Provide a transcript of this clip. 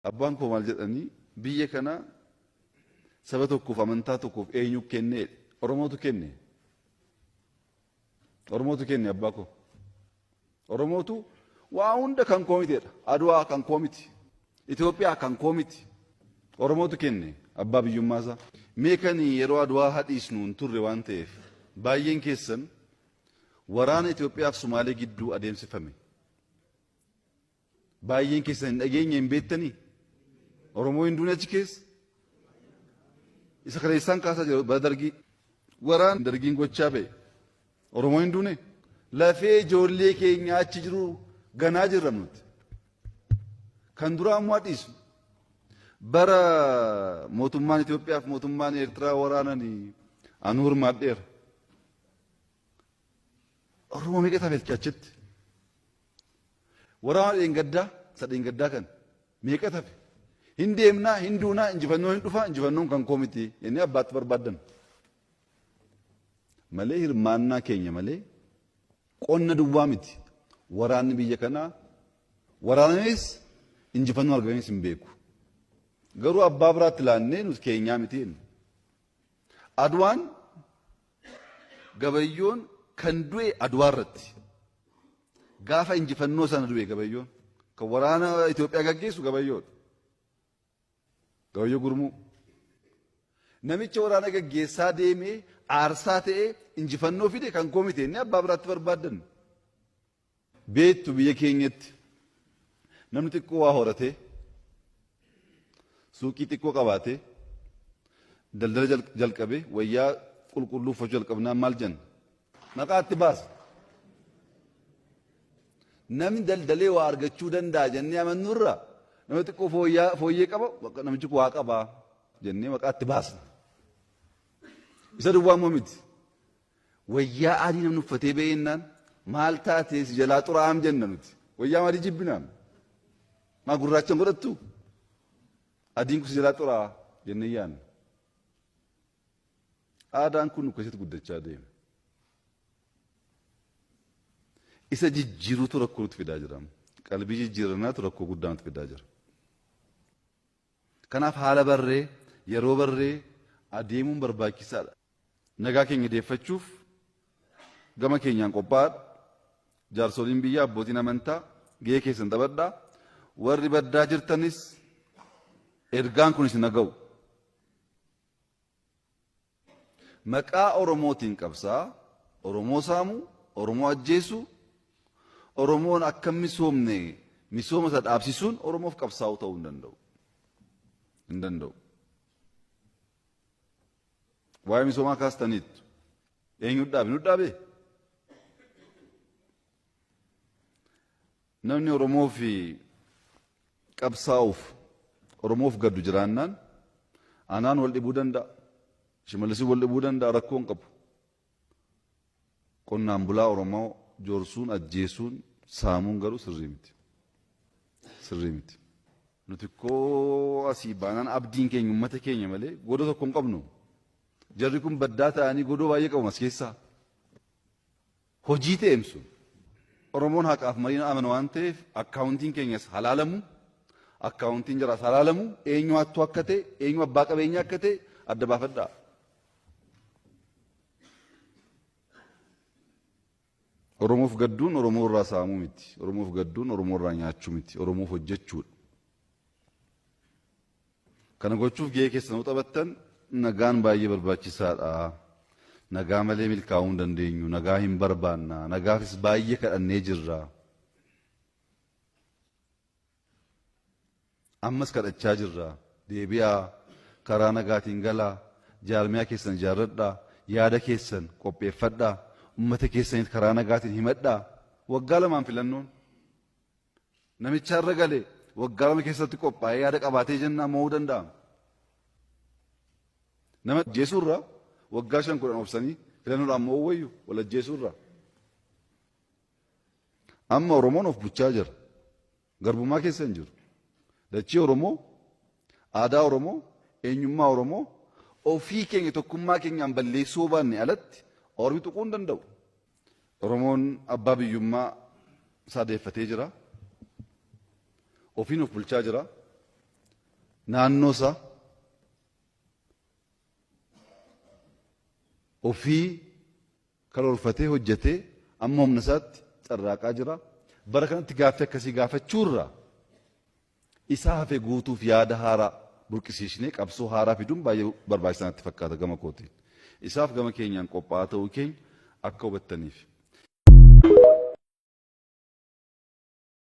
Abbaan koo maal jedhanii biyya kana saba tokkoof amantaa tokkoof eenyu kennee Oromootu kenne. Oromootu kenne abbaa koo. Oromootu waa hunda kan koo miteedha. Adwaa kan koo miti. Itoophiyaa kan koo miti. Oromootu kenne abbaa biyyummaa isaa. Mee kan yeroo Adwaa hadhiisnu hin turre waan ta'eef baay'een keessan waraana Itoophiyaa fi Sumaalee gidduu adeemsifame. Baay'een keessan hin dhageenye hin beektanii? Oromoo hin duune achi keessa? Isa kaleessaan kaasaa jiru bara dargii. Waraan dargiin gochaa ba'e. Oromoo hin duune? Lafee ijoollee keenya achi jiru ganaa jirra nuti. Kan duraa immoo dhiisnu. Bara mootummaan Itoophiyaa fi mootummaan Eertiraa waraananii anuu hirmaadheera. Oromoo meeqa tafe achitti? Waraana dheengaddaa isa dheengaddaa kan meeqa tafe? Hin deemnaa, hin duunaa, injifannoon hin dhufaa, injifannoon kan koo miti jennee abbaatti barbaaddan. Malee hirmaannaa keenya malee qonna duwwaa miti. Waraanni biyya kanaa waraanamees injifannoo argamees hin beeku. Garuu abbaa biraatti laannee nuti keenyaa miti jenna. Adwaan Gabayyoon kan du'e Adwaa irratti. Gaafa injifannoo sana du'e Gabayyoon. Kan waraana Itoophiyaa gaggeessu Gabayyoodha. Gabayyoo Gurmuu. Namicha waraana gaggeessaa deemee aarsaa ta'ee injifannoo fide kan koo miti inni abbaa biraatti barbaaddan. Beektu biyya keenyatti namni xiqqoo waa horatee suuqii xiqqoo qabaatee daldala jalqabee wayyaa qulqulluu uffachuu jalqabnaan maal jenna? Maqaa itti baasa. Namni daldalee waa argachuu danda'a jennee amannurra nama xiqqoo fooyyee qaba namichi kun waa qaba jennee maqaa itti baasna. Isa duwwaa immoo miti. Wayyaa adii namni uffatee ba'eennaan maal taatee si jalaa xuraa'am jenna nuti. Wayyaa adii jibbinaan. Maa gurraacha hin godhattu? Adiin kun si jalaa xuraa'a jennee yaadna. Aadaan kun nu keessatti guddachaa deema. Isa jijjiiruutu rakkoo nutti fidaa jira. Qalbii jijjiirrannaatu rakkoo guddaa nutti fidaa jira. Kanaaf haala barree, yeroo barree adeemuun barbaachisaadha. Nagaa keenya deeffachuuf gama keenyaan qophaa'aadha. Jaarsoliin biyyaa, abbootiin amantaa gahee keessan taphadhaa. Warri baddaa jirtanis ergaan kun isin haa ga'u. Maqaa Oromootiin qabsaa, Oromoo saamuu, Oromoo ajjeesuu, Oromoon akka hin misoomne misooma isaa dhaabsisuun Oromoof qabsaa'uu ta'uu hin danda'u. Hin danda'u. Waa'ee misoomaa kaastaniittu. Eenyu dhaabe? Nu dhaabe? Namni Oromoo fi qabsaa'uuf Oromoof gaddu jiraannaan anaan wal dhibuu danda'a. Shimallisii wal dhibuu danda'a rakkoo hin qabu. Qonnaan bulaa Oromoo joorsuun, ajjeesuun, saamuun garuu sirrii miti. Sirrii miti. Nuti koo asii baanaan abdiin keenya uummata keenya malee godoo tokko hin qabnu. Jarri kun baddaa ta'anii godoo baay'ee qabu as keessaa. Hojii ta'eem sun. Oromoon haqaaf mariin amanu waan ta'eef akkaawuntiin keenyas halaalamu, akkaawuntiin jaraas halaalamu, eenyu hattuu akka ta'e, eenyu abbaa qabeenyaa akka ta'e adda baafadhaa. Oromoof gadduun Oromoo irraa saamuu miti. Oromoof gadduun Oromoo irraa nyaachuu miti. Oromoof hojjechuudha. Kana gochuuf gahee keessan yoo taphattan nagaan baay'ee barbaachisaadha. Nagaa malee milkaa'uu hin dandeenyu. Nagaa hin barbaanna. Nagaafis baay'ee kadhannee jirra. Ammas kadhachaa jirra. Deebi'aa. Karaa nagaatiin galaa. Jaarmiyaa keessan ijaarradhaa. Yaada keessan qopheeffadhaa. Uummata keessaniif karaa nagaatiin himadhaa. Waggaa lamaan filannoon. Namicha har'a gale waggaa 2 keessatti qophaa'ee yaada qabaatee jennaan mo'uu danda'a. Nama ajjeesuurra waggaa 5 10 obsanii filannoodhaan mo'uu wayyu wal ajjeesuurra. Amma Oromoon of bulchaa jira. Garbummaa keessa hin jiru. Dachii Oromoo, aadaa Oromoo, eenyummaa Oromoo ofii keenya tokkummaa keenyaan balleessuu baanne alatti ormi tuquu hin danda'u. Oromoon abbaa biyyummaa isaa deeffatee jira. Ofiin of bulchaa jira. Naannoo isaa ofii karoorfatee hojjetee amma humna isaatti carraaqaa jira. Bara kanatti gaaffii akkasii gaafachuurra isaa hafe guutuuf yaada haaraa burqisiisnee qabsoo haaraa fiduun baay'ee barbaachisaa natti fakkaata gama kootiin. Isaaf gama keenyaan qophaa'aa ta'uu keenya akka hubattaniif.